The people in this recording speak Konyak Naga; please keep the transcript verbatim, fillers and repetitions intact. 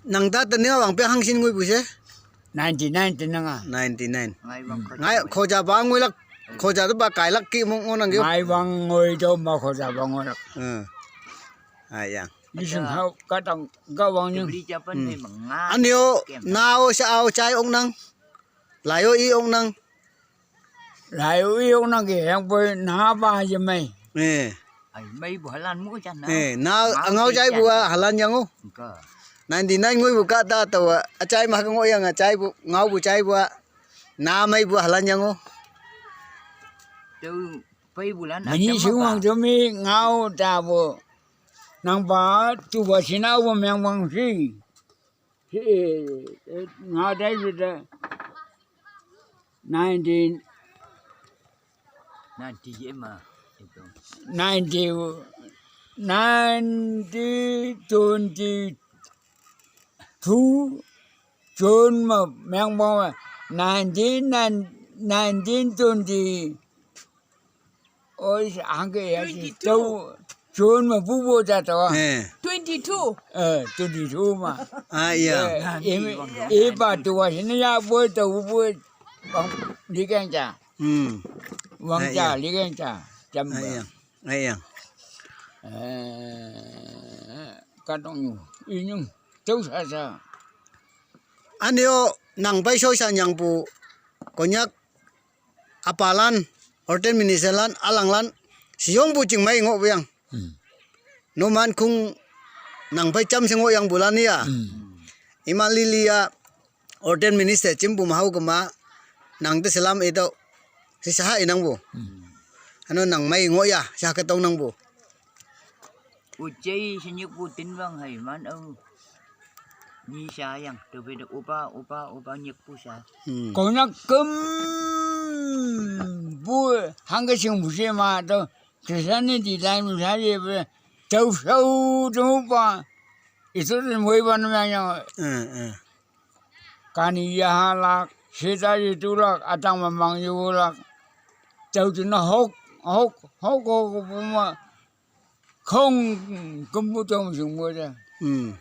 Nang ta tene wang pe hangsin ngui bu se? Ninety nine tene nga. Ninety nine. Ngai wang kho Ngai ja. Kho ja ba ngui lak, kho ja ta ba kai lak ki mong ngon nang yo. Ngai wang ngui do ma kho ja ba ngui lak. Hmm. Ai yang. Yi sing hao ka tang ga wang nyung. Bri ja pan Hmm. pe ma nga. Anyo, Kem. Nao sa ao chai ong nang. Layo i ong nang. Layo i ong nang ke yang poi na ba ye mai. Eh. Ai, mai bu halan mu jan na. Eh, na Ngau angau ke jai jan. Bu a halan yang o. Ka. Ninety nine ngui bu ka ta ta wa. A chai ma ka ngo yang a chai bu, ngau bu chai bu a. Na mai bu halan yang o. Tu pai bu lan Mani a sing wang ma ba. Tu mi ngau ta bu. Nang ba tu wa sina bu meng wang si. Si, eh, eh, ngau dai bu da. Nineteen. Ninety ye ma. Itu. Ninety, ninety, twenty two, June ma, meng bong ma, nineteen, nine, nineteen twenty. Oi, hangke ya si Twenty-two. Tau, June ma bu bu ja to. Eh. Twenty-two. Eh, twenty-two ma. Ah, iya. Eh, Nani imi, wang iba tu wa sini ya bu to bu bang li keng ja. Hmm. Wang Ah, ja, iya. Li keng ja. Jam Ah, ba. Iya. Ah, iya. Eh, ka tong yu, inyung, tau sa sa. Anyo, nang pai so sa nyang pu, Konyak, apalan, orten minister lan, alang lan, siyong bu ching mai ngo bu yang. Hmm. No man kung nang pai cham sing ngo yang bu lan ya. Hmm. Iman lili ya, orten minister chim bu ma hau kema, nang te selam ito, si saha inang bu. Hmm. Ano nang mai ngo ya, sa ka tong nang bu. Ujai senyuk bu tin bang hai man au. Ni sa yang tu beda upa, upa, upa nyuk bu sa. Hmm. Kau nak kem bu hangke sing bu se ma to. Christianity line bu sa ye bu. Tau sau tu ba. Itu tu mui ban ma yang. Eh, eh. Kani ya halak, sita itu lak, atang mamang yu lak. Tau tu na hok, hok, hok, hok, bu ma. Khong kembu tong sing bu ja. Hmm.